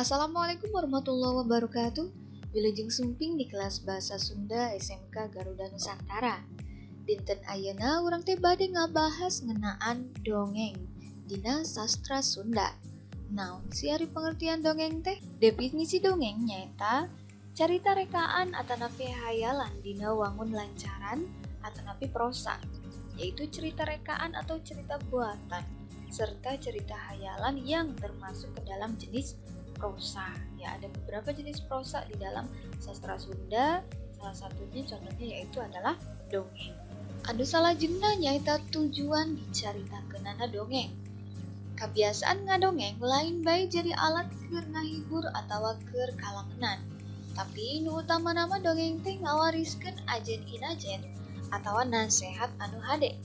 Assalamualaikum warahmatullahi wabarakatuh. Wilujeng sumping di kelas Bahasa Sunda SMK Garuda Nusantara. Dinten ayeuna urang teh bade ngabahas ngeunaan dongeng dina sastra Sunda. Naon sih ari pengertian dongeng teh? Definisi dongeng nyaeta carita rekaan atanapi hayalan dina wangun lancaran atanapi prosa, yaitu cerita rekaan atau cerita buatan serta cerita hayalan yang termasuk ke dalam jenis prosa. Ya, ada beberapa jenis prosa di dalam sastra Sunda. Salah satunya, contohnya, yaitu adalah dongeng. Anu salajengna nyaeta tujuan dicaritakeunana dongeng. Kebiasaan ngadongeng lain bae jadi alat keur ngahibur atawa keur kalangenan. Tapi nu utamana mah dongeng teh ngawariskeun ajen inajen atawa nasehat anu hade.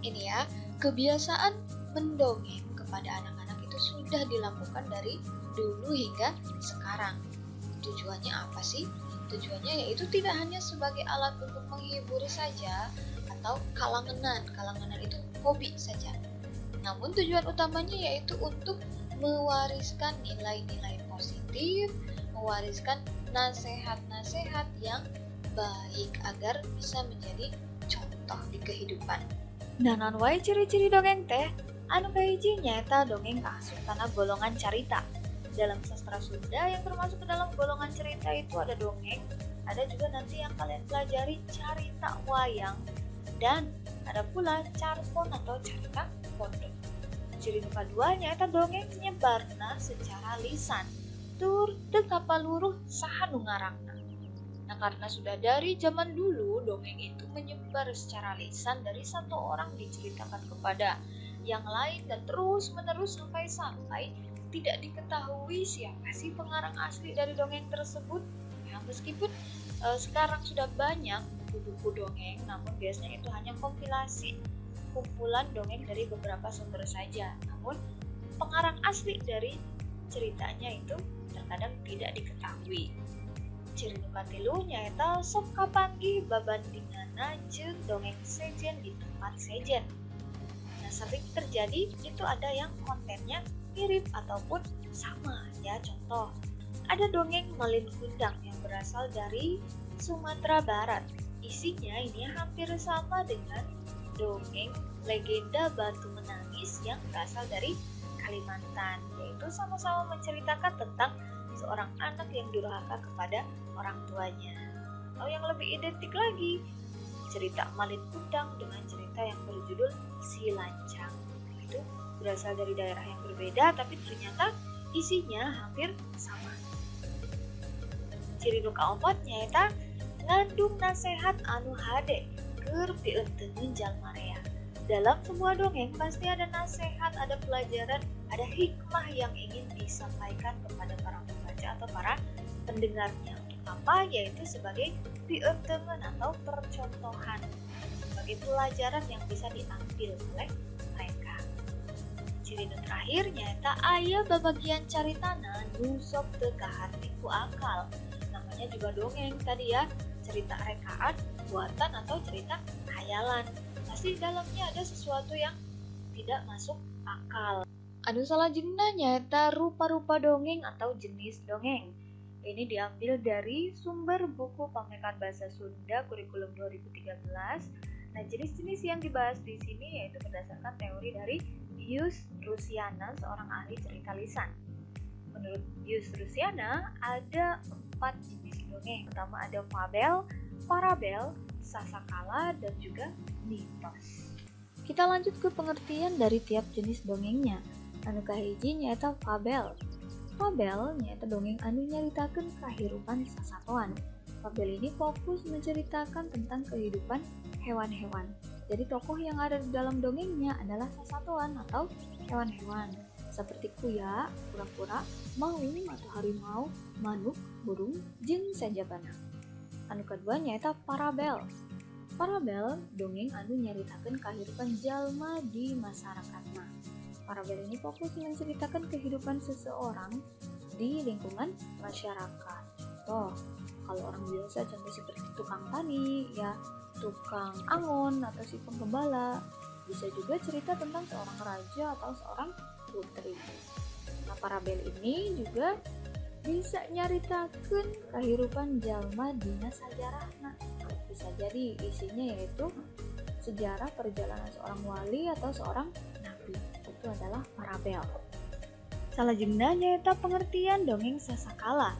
Ini ya, kebiasaan mendongeng kepada anak-anak itu sudah dilakukan dari dulu hingga sekarang. Tujuannya apa sih? Tujuannya yaitu tidak hanya sebagai alat untuk menghibur saja atau kalangenan. Kalangenan itu hobi saja. Namun, tujuan utamanya yaitu untuk mewariskan nilai-nilai positif, mewariskan nasihat-nasihat yang baik agar bisa menjadi contoh di kehidupan. Nah, naon wae ciri-ciri dongeng teh? Anu kahiji nyaeta dongeng kaasup kana golongan carita. Dalam sastra Sunda, yang termasuk ke dalam golongan cerita itu ada dongeng, ada juga nanti yang kalian pelajari carita wayang, dan ada pula carpon atau carita pondok. Ciri nu kadua nyaeta dongeng nyebarna secara lisan, tur teu kapaluruh saha nu ngarangna. Nah, karena sudah dari zaman dulu dongeng itu menyebar secara lisan, dari satu orang diceritakan kepada yang lain dan terus menerus sampai-sampai tidak diketahui siapa sih pengarang asli dari dongeng tersebut. Ya, meskipun sekarang sudah banyak buku-buku dongeng, namun biasanya itu hanya kompilasi kumpulan dongeng dari beberapa sumber saja. Namun, pengarang asli dari ceritanya itu terkadang tidak diketahui. Ciri nu katilu nyaeta sok kapanggih babandinganna jeung dongeng sejen di tempat sejen. Nah, sering terjadi itu ada yang kontennya mirip ataupun sama ya. Contoh, ada dongeng Malin Kundang yang berasal dari Sumatera Barat. Isinya ini hampir sama dengan dongeng legenda Batu Menangis yang berasal dari Kalimantan, yaitu sama-sama menceritakan tentang seorang anak yang durhaka kepada orang tuanya. Atau yang lebih identik lagi, cerita Malin Kundang dengan cerita yang berjudul Si Lancang. Itu berasal dari daerah yang berbeda, tapi ternyata isinya hampir sama. Ciri nu kaopat nyaeta ngandung nasehat anu hade keur pieunteuneun jalma rea. Dalam sebuah dongeng pasti ada nasihat, ada pelajaran, ada hikmah yang ingin disampaikan kepada para pembaca atau para pendengarnya. Untuk apa? Yaitu sebagai pieunteuneun atau percontohan, sebagai pelajaran yang bisa diambil oleh mereka. Ciri nu terakhir nyaeta aya babagian caritana nu sok teu kaharti ku akal. Namanya juga dongeng tadi ya, cerita rekaan, buatan, atau cerita hayalan. Pasti di dalamnya ada sesuatu yang tidak masuk akal. Anu salajengna nyaeta rupa-rupa dongeng atau jenis dongeng. Ini diambil dari sumber buku Pamekan Bahasa Sunda kurikulum 2013. Nah, jenis-jenis yang dibahas di sini yaitu berdasarkan teori dari Yus Rusiana, seorang ahli cerita lisan. Menurut Yus Rusiana, ada empat jenis dongeng. Pertama ada fabel, parabel, sasakala, dan juga mitos. Kita lanjut ke pengertian dari tiap jenis dongengnya. Anu kahiji nyaeta fabel. Fabel nyaeta dongeng anu nyaritakeun kahirupan sasatoan. Fabel ini fokus menceritakan tentang kehidupan hewan-hewan. Jadi, tokoh yang ada di dalam dongengnya adalah sasatoan atau hewan-hewan seperti kuya, kura-kura, maung atau harimau, manuk, burung, jeung sajabana. Anu kedua nyaeta parabel. Parabel dongeng anu nyaritakeun kehidupan jalma di masyarakatna. Parabel ini fokus menceritakan kehidupan seseorang di lingkungan masyarakat. Contoh, kalau orang biasa, contoh seperti tukang tani, ya, tukang angon atau si penggembala. Bisa juga cerita tentang seorang raja atau seorang putri. Nah, parabel ini juga Bisa nyaritakeun kahirupan jalma dina sajarahna. Bisa jadi isinya yaitu sejarah perjalanan seorang wali atau seorang nabi. Itu adalah parabel. Salajengna nyaeta pengertian dongeng sasakala.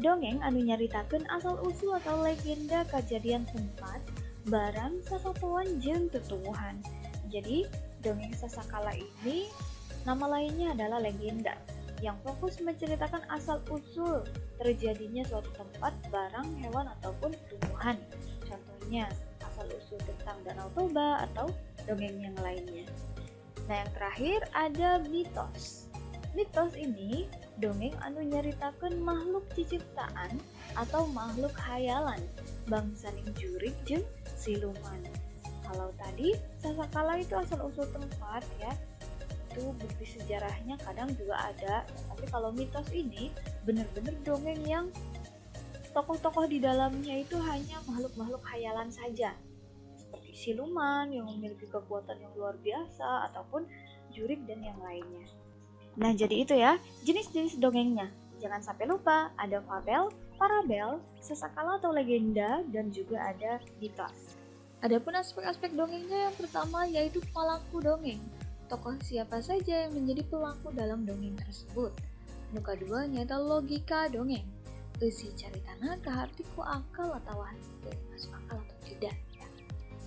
Dongeng anu nyaritakeun asal-usul atau legenda kajadian tempat, barang, sasatoan jeung tutuwuhan. Jadi, dongeng sasakala ini nama lainnya adalah legenda yang fokus menceritakan asal-usul terjadinya suatu tempat, barang, hewan, ataupun tumbuhan. Contohnya, asal-usul tentang Danau Toba atau dongeng yang lainnya. Nah, yang terakhir ada mitos. Mitos ini dongeng anu nyaritakeun makhluk ciciptaan atau makhluk hayalan bangsaning jurig jeung siluman. Kalau tadi sasakala itu asal-usul tempat ya, itu bukti sejarahnya kadang juga ada. Tapi kalau mitos ini benar-benar dongeng yang tokoh-tokoh di dalamnya itu hanya makhluk-makhluk hayalan saja, seperti siluman yang memiliki kekuatan yang luar biasa ataupun jurig dan yang lainnya. Nah, jadi itu ya jenis-jenis dongengnya. Jangan sampai lupa ada fabel, parabel, sasakala atau legenda, dan juga ada mitos. Adapun aspek-aspek dongengnya yang pertama yaitu pelaku dongeng. Tokoh siapa saja yang menjadi pelaku dalam dongeng tersebut. Nu kadua nyaeta logika dongeng. Eusi caritana kaharti ku akal atau henteu, masuk akal atau tidak ya.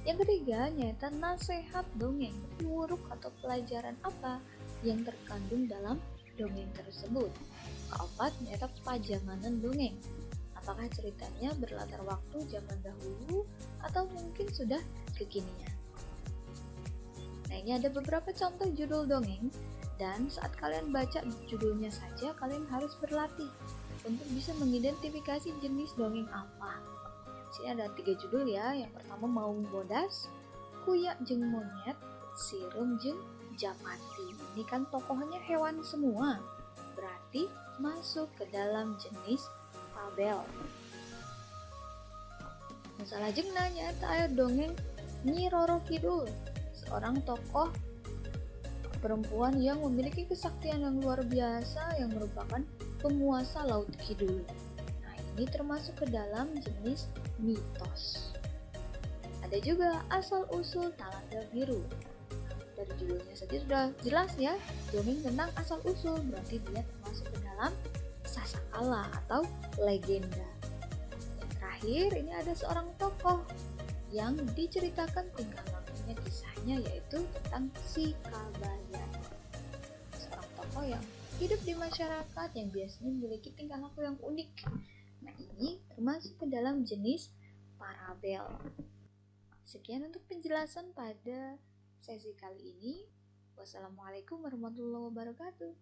Yang ketiga nyaeta nasihat dongeng, piwuruk atau pelajaran apa yang terkandung dalam dongeng tersebut. Keempat nyaeta pajamanan dongeng. Apakah ceritanya berlatar waktu zaman dahulu atau mungkin sudah kekinian. Nah, ini ada beberapa contoh judul dongeng, dan saat kalian baca judulnya saja kalian harus berlatih untuk bisa mengidentifikasi jenis dongeng apa. Sini ada 3 judul ya. Yang pertama Maung Bodas, Kuya Jeung Monyet, Sireum Jeung Japati. Ini kan tokohnya hewan semua, berarti masuk ke dalam jenis fabel. Salajengna nyaeta aya dongeng Nyi Roro Kidul, seorang tokoh perempuan yang memiliki kesaktian yang luar biasa yang merupakan penguasa Laut Kidul. Nah, ini termasuk ke dalam jenis mitos. Ada juga asal-usul Talaga Biru. Dari judulnya saja sudah jelas ya, dongeng tentang asal-usul, berarti dia termasuk ke dalam sasakala atau legenda. Yang terakhir, ini ada seorang tokoh yang diceritakan tingkah lakunya, kisahnya yaitu tentang si Kabayan. Seorang tokoh yang hidup di masyarakat yang biasanya memiliki tingkah laku yang unik. Nah, ini termasuk ke dalam jenis parabel. Sekian untuk penjelasan pada sesi kali ini. Wassalamualaikum warahmatullahi wabarakatuh.